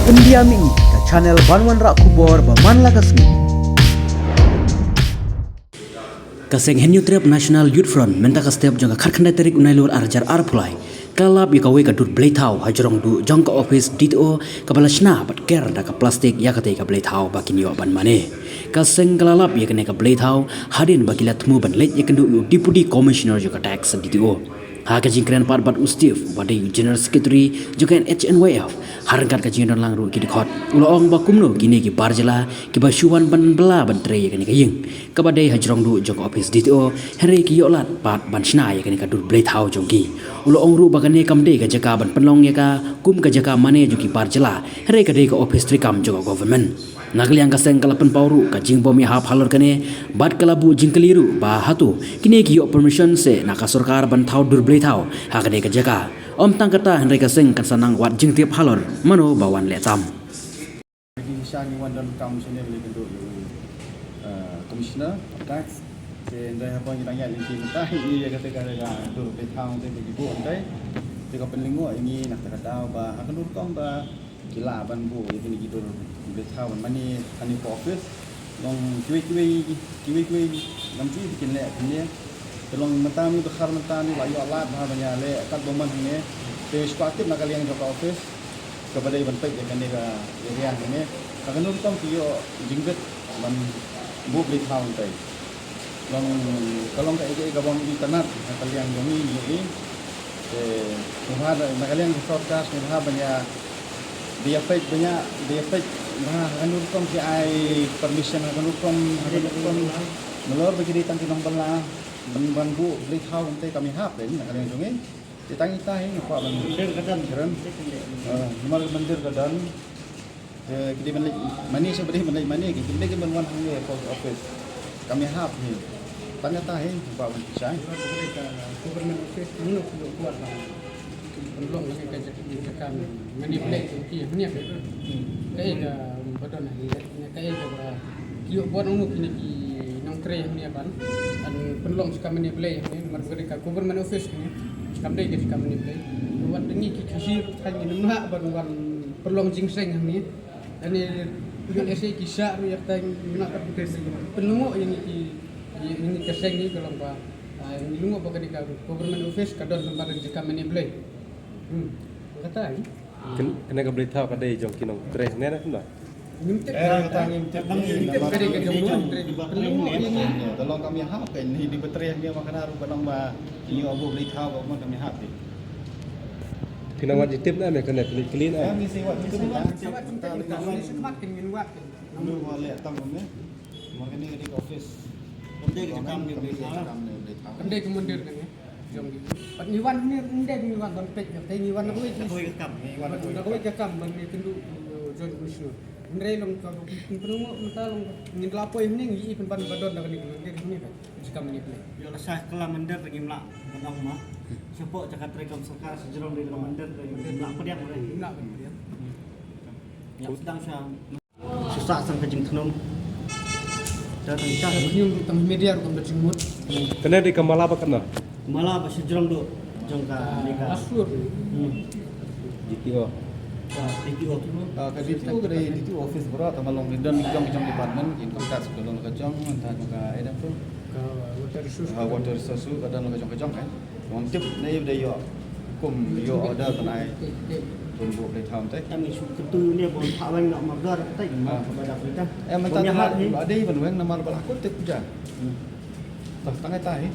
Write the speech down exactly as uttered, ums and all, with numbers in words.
Pyndiah ïa ngi ka channel ban wanrah khubor ba man la ka sngi. Ka seng Hynñiewtrep National Youth Front mynta ka step jong ka khatkhyndai tarik u Nailur arhajar arphew lai ka la lap ïa kawei ka dur blei thaw hajrong duh jong ka office D T O kaba la shna bad ker da ka plastik ïa katei ka blei thaw ba kin ïoh ban mane. Ka seng ka la lap ïa kane ka blei thaw hadien ba ki la thmu ban leit ïakynduh ïa u Deputy Commissioner jong ka tax D T O. Ha ka jingkren pat bad u Steve uba dei u General Secretary jong ka N H N Y F, ha ryngkat ka jingdon lang ruh ki dkhot, u la ong ba kumno kine ki bar jylla kiba shu wan ban bylla ban trei ïa kane ka ïing kaba dei hajrong duh jong ka office D T O, hynrei ki ïoh lad pat ban shna ïa kane ka dur blei thaw jong ki. U la ong ruh ba kane kam dei ka jaka ban pynlong ïa ka kum ka jaka mane jong ki bar jylla, hynrei ka dei ka office treikam jong ka government. Na ka liang ka seng ka la pynpaw ruh ka jingbym ïahap halor kane bad ka la buh jingkylli ruh ba hato kine ki ïoh permission seh na ka sorkar ban thaw dur blei thaw ha kane ka jaka. Ym tang kata hynrei ka seng kan sa nang wad jingtip halor mano ba wan leh tam. Ki sha ngi wan don kam sha ne lei kynduh ïa u, eh, Commissioner of Tax. Te hynrei haba ngi dang ïaid lynti mynta ïa kata ka dur blei thaw te ki buh mynta. Te ka pynlyngngoh ïa ngi na kata ka daw ba ha ka dur kam ba ki lah ban buh ïa kine ki dur blei thaw ban mane ha ne ka office. Long kiwei kiwei kiwei kiwei ngam ju ïohi ba kin leh kumne. Te long mynta ngi dkhar mynta ngi la ïoh lad bha ban ïaleh katba mon hangne. Te shu kwah tip na ka liang jong ka office kaba dei ban peit ïa kane ka area hangne. Ha ka dur kam ki ïoh jingbit ban buh blei thaw mynta. Long ka long kaei kaei kaba ym itynnad ha ka liang jong ngi ngi ïohi. Te sngewbha na ka liang ka sorkar sngewbha ban ïa, ban ïa peit ban ïa, ban ïa peit bha ha ka dur kam ki ai permission ha ka dur kam, ha ka dur kam. Nalor ba ki dei tang ki nongbylla ban, ban buh blei thaw mynta kam ïahap na ka liang jong ngi. Te tang ita hi nga kwah ban kren. Eh, namar ka mandir ka don. Te ki dei ban leit mane sha ba dei ban leit mane ki dei ban wan hangne post office. Kam ïahap hi. Tang ita hi nga kwah ban shai. Government office ngi kwah ban pynlong lagi ka jaka, jaka mane blei ki hangne. Kaei kaba don hangne, kaei kaba ki ïoh buat ong kine ki nongtrei hangne ban pynlong jaka mane blei hangne, namar ba ka dei ka government office hangne. Kam dei ka jaka mane blei. Wat ngi ki Khasi ruh ngi nym lah ban wan pynlong jingseng hangne. Lane U S A ki shah ruh ïa kata ngi lah ban pynlyngngoh ïa ngi ki, ïa ngi ka seng ngi ka long ba, ah, ngi lyngngoh ba ka dei ka government office ka don pynban jaka mane blei. Hmm. Kata hi. Kane ka blei thaw ka dei jong ki nongtrei ne na kumno? Ngim tip. Eh, kata ngim tip. Ngim tip ka dei ka jong nongtrei. Pynlyngngoh ïa ngi. Ka long kam ïahap ka ni di ba trei ngi ma kane ruh ka long ba ïoh buh blei thaw ba mon kam ïahap di. Phi nang wad jingtip na me kane, phi kylli na. Eh, mi si wad jingtip na. Sa wad jingtip na. Sa wad jingtip na. Nang wad leh tam ne. Mar kane ka dei ka office. Kam dei ka jaka mane blei thaw. Kam dei ka mandir kane jong ki. Pat ngi wan ne, ym dei ngi wan ban peit, ngi wan na kawei ka kam. Ngi wan na kawei ka kam ban ïakynduh, uh, Joint Commissioner. Hynrei long ka pynlyngngoh mynta long ngin la poi hangne ngi i pynban ba don da kane ka mandir hangne ka jaka mane blei. Ïoh la sha ka la mandir ngim lah ban ong ma. Shapoh jaka treikam sorkar sha jrong dei ka la mandir ngim lah pdiang re. Ngim lah ban pdiang. Ïa sdang sha. Shisha sang ka jingthnum. Da tang ka jingthnum tang media ruh kam da jingmut. Kane dei ka mala ba kane? Mala ba sha jrong duh jong ka, ah, ne ka last floor. Hmm. D T O. Ah, D T O. Ah, ka D T O ka dei D T O office baroh, tang ba long don jong jong department, income tax ka long ka jong, ta jong ka, eh, dang tu. Ka water resource. Ah, water resource ka don ka jong ka jong, eh. Wan tip ne ïa u dei ïoh kum ïoh order ban ai ban buh blei thaw te. Tang ïa shu kyntu ne ban phah weng na mardor te. Ah. Ba da blei thaw. Eh, mynta ba dei ban weng namar ba la kut te puja. Hmm. Tah, tang ita hi.